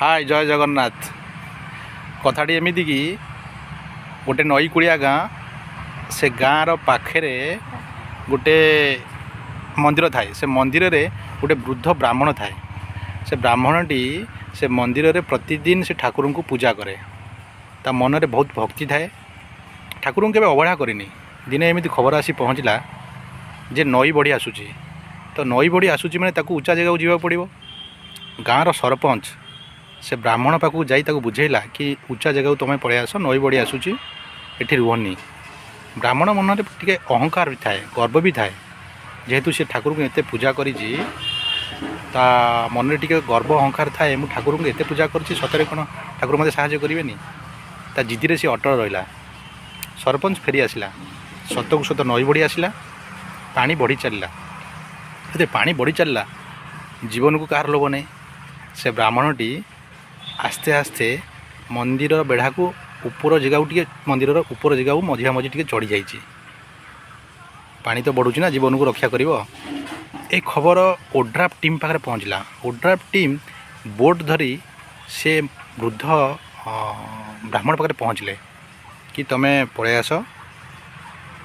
ହାଏ, ଜୟ ଜଗନ୍ନାଥ। କଥାଟି ଏମିତି କି ଗୋଟେ ନଈକୂଳିଆ ଗାଁ। ସେ ଗାଁର ପାଖରେ ଗୋଟେ ମନ୍ଦିର ଥାଏ। ସେ ମନ୍ଦିରରେ ଗୋଟେ ବୃଦ୍ଧ ବ୍ରାହ୍ମଣ ଥାଏ। ସେ ବ୍ରାହ୍ମଣଟି ସେ ମନ୍ଦିରରେ ପ୍ରତିଦିନ ସେ ଠାକୁରଙ୍କୁ ପୂଜା କରେ। ତା ମନରେ ବହୁତ ଭକ୍ତି ଥାଏ। ଠାକୁରଙ୍କୁ କେବେ ଅବହେଳା କରିନି। ଦିନେ ଏମିତି ଖବର ଆସି ପହଞ୍ଚିଲା ଯେ ନଈ ବଢ଼ି ଆସୁଛି। ତ ନଈ ବଢ଼ି ଆସୁଛି ମାନେ ତାକୁ ଉଚ୍ଚା ଜାଗାକୁ ଯିବାକୁ ପଡ଼ିବ। ଗାଁର ସରପଞ୍ଚ ସେ ବ୍ରାହ୍ମଣ ପାଖକୁ ଯାଇ ତାକୁ ବୁଝେଇଲା କି ଉଚ୍ଚା ଜାଗାକୁ ତୁମେ ପଳେଇ ଆସ, ନଈ ବଢ଼ି ଆସୁଛି, ଏଠି ରୁହନି। ବ୍ରାହ୍ମଣ ମନରେ ଟିକେ ଅହଙ୍କାର ବି ଥାଏ, ଗର୍ବ ବି ଥାଏ। ଯେହେତୁ ସେ ଠାକୁରଙ୍କୁ ଏତେ ପୂଜା କରିଛି, ତା ମନରେ ଟିକେ ଗର୍ବ ଅହଙ୍କାର ଥାଏ। ମୁଁ ଠାକୁରଙ୍କୁ ଏତେ ପୂଜା କରିଛି, ସତରେ କ'ଣ ଠାକୁର ମୋତେ ସାହାଯ୍ୟ କରିବେନି? ତା ଜିଦିରେ ସେ ଅଟଳ ରହିଲା। ସରପଞ୍ଚ ଫେରି ଆସିଲା। ସତକୁ ସତ ନଈ ବଢ଼ି ଆସିଲା, ପାଣି ବଢ଼ି ଚାଲିଲା। ଏତେ ପାଣି ବଢ଼ି ଚାଲିଲା, ଜୀବନକୁ କାହାର ଲୋଭ ନାହିଁ। ସେ ବ୍ରାହ୍ମଣଟି ଆସ୍ତେ ଆସ୍ତେ ମନ୍ଦିର ବେଢ଼ାକୁ ଉପର ଜାଗାକୁ ଟିକେ, ମନ୍ଦିରର ଉପର ଜାଗାକୁ ମଝିଆ ମଝି ଟିକେ ଚଢ଼ି ଯାଇଛି। ପାଣି ତ ବଢ଼ୁଛି ନା, ଜୀବନକୁ ରକ୍ଷା କରିବ। ଏ ଖବର ଓଡ୍ରାଫ୍ ଟିମ୍ ପାଖରେ ପହଞ୍ଚିଲା। ଓଡ୍ରାଫ୍ ଟିମ୍ ବୋଟ୍ ଧରି ସେ ବୃଦ୍ଧ ବ୍ରାହ୍ମଣ ପାଖରେ ପହଞ୍ଚିଲେ କି ତୁମେ ପଳେଇ ଆସ,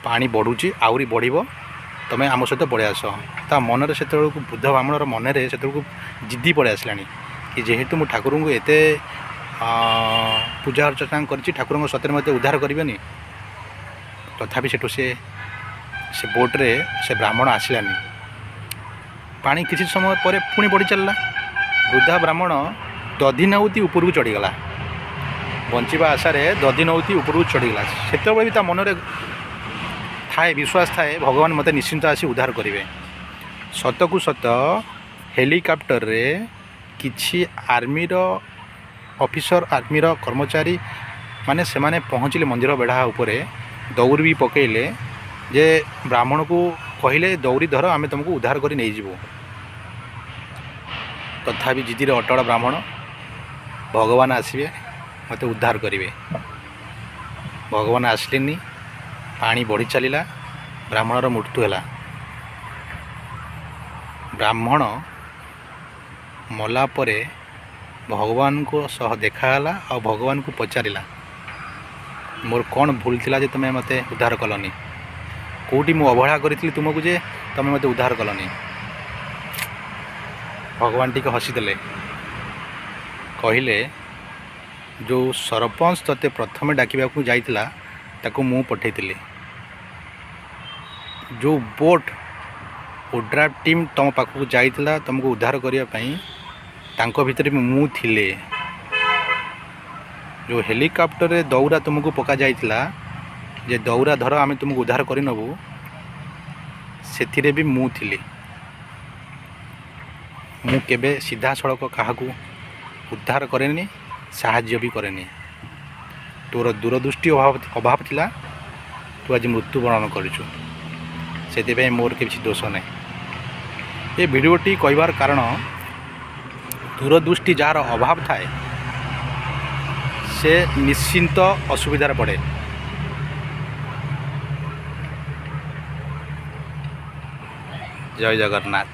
ପାଣି ବଢ଼ୁଛି, ଆହୁରି ବଢ଼ିବ, ତୁମେ ଆମ ସହିତ ପଳେଇ ଆସ। ତା ମନରେ ସେତେବେଳକୁ, ବୃଦ୍ଧ ବ୍ରାହ୍ମଣର ମନରେ ସେତେବେଳକୁ ଜିଦ୍ଦି ପଳେଇ ଆସିଲାଣି କି ଯେହେତୁ ମୁଁ ଠାକୁରଙ୍କୁ ଏତେ ପୂଜା ଅର୍ଚ୍ଚନା କରିଛି, ଠାକୁରଙ୍କ ସତରେ ମୋତେ ଉଦ୍ଧାର କରିବେନି? ତଥାପି ସେଠୁ ସେ ବୋଟ୍ରେ ସେ ବ୍ରାହ୍ମଣ ଆସିଲାନି। ପାଣି କିଛି ସମୟ ପରେ ପୁଣି ବଢ଼ି ଚାଲିଲା। ବୃଦ୍ଧା ବ୍ରାହ୍ମଣ ଦଧିନଉତି ଉପରକୁ ଚଢ଼ିଗଲା। ବଞ୍ଚିବା ଆଶାରେ ଦଧିନଉତି ଉପରକୁ ଚଢ଼ିଗଲା। ସେତେବେଳେ ବି ତା ମନରେ ଥାଏ, ବିଶ୍ୱାସ ଥାଏ, ଭଗବାନ ମୋତେ ନିଶ୍ଚିନ୍ତ ଆସି ଉଦ୍ଧାର କରିବେ। ସତକୁ ସତ ହେଲିକପ୍ଟରରେ କିଛି ଆର୍ମିର ଅଫିସର, ଆର୍ମିର କର୍ମଚାରୀ ମାନେ ସେମାନେ ପହଞ୍ଚିଲେ ମନ୍ଦିର ବେଢ଼ା ଉପରେ। ଦଉଡ଼ି ବି ପକାଇଲେ ଯେ ବ୍ରାହ୍ମଣକୁ କହିଲେ, ଦଉଡ଼ି ଧର, ଆମେ ତୁମକୁ ଉଦ୍ଧାର କରି ନେଇଯିବୁ। ତଥାପି ଜିଦିରେ ଅଟଳ ବ୍ରାହ୍ମଣ, ଭଗବାନ ଆସିବେ, ମୋତେ ଉଦ୍ଧାର କରିବେ। ଭଗବାନ ଆସିଲେନି। ପାଣି ବଢ଼ି ଚାଲିଲା, ବ୍ରାହ୍ମଣର ମୃତ୍ୟୁ ହେଲା। ବ୍ରାହ୍ମଣ ମଲା ପରେ ଭଗବାନଙ୍କ ସହ ଦେଖା ହେଲା ଆଉ ଭଗବାନଙ୍କୁ ପଚାରିଲା, ମୋର କ'ଣ ଭୁଲ ଥିଲା ଯେ ତୁମେ ମୋତେ ଉଦ୍ଧାର କଲନି? କେଉଁଠି ମୁଁ ଅବହେଳା କରିଥିଲି ତୁମକୁ ଯେ ତୁମେ ମୋତେ ଉଦ୍ଧାର କଲନି? ଭଗବାନ ଟିକେ ହସିଦେଲେ। କହିଲେ, ଯେଉଁ ସରପଞ୍ଚ ତୋତେ ପ୍ରଥମେ ଡାକିବାକୁ ଯାଇଥିଲା, ତାକୁ ମୁଁ ପଠାଇଥିଲି। ଯେଉଁ ବୋଟ୍ ଓଡ୍ରାଫ୍ ଟିମ୍ ତୁମ ପାଖକୁ ଯାଇଥିଲା ତୁମକୁ ଉଦ୍ଧାର କରିବା ପାଇଁ, ତାଙ୍କ ଭିତରେ ବି ମୁଁ ଥିଲେ। ଯେଉଁ ହେଲିକପ୍ଟରରେ ଦଉଡ଼ା ତୁମକୁ ପକାଯାଇଥିଲା ଯେ ଦଉଡ଼ା ଧର, ଆମେ ତୁମକୁ ଉଦ୍ଧାର କରିନେବୁ, ସେଥିରେ ବି ମୁଁ ଥିଲି। ମୁଁ କେବେ ସିଧାସଳଖ କାହାକୁ ଉଦ୍ଧାର କରେନି, ସାହାଯ୍ୟ ବି କରେନି। ତୋର ଦୂରଦୃଷ୍ଟି ଅଭାବ ଥିଲା, ତୁ ଆଜି ମୃତ୍ୟୁବରଣ କରିଛୁ। ସେଥିପାଇଁ ମୋର କିଛି ଦୋଷ ନାହିଁ। ଏ ଭିଡ଼ିଓଟି କହିବାର କାରଣ, ଦୂରଦୃଷ୍ଟି ଯାହାର ଅଭାବ ଥାଏ, ସେ ନିଶ୍ଚିନ୍ତ ଅସୁବିଧାରେ ପଡ଼େ। ଜୟ ଜଗନ୍ନାଥ।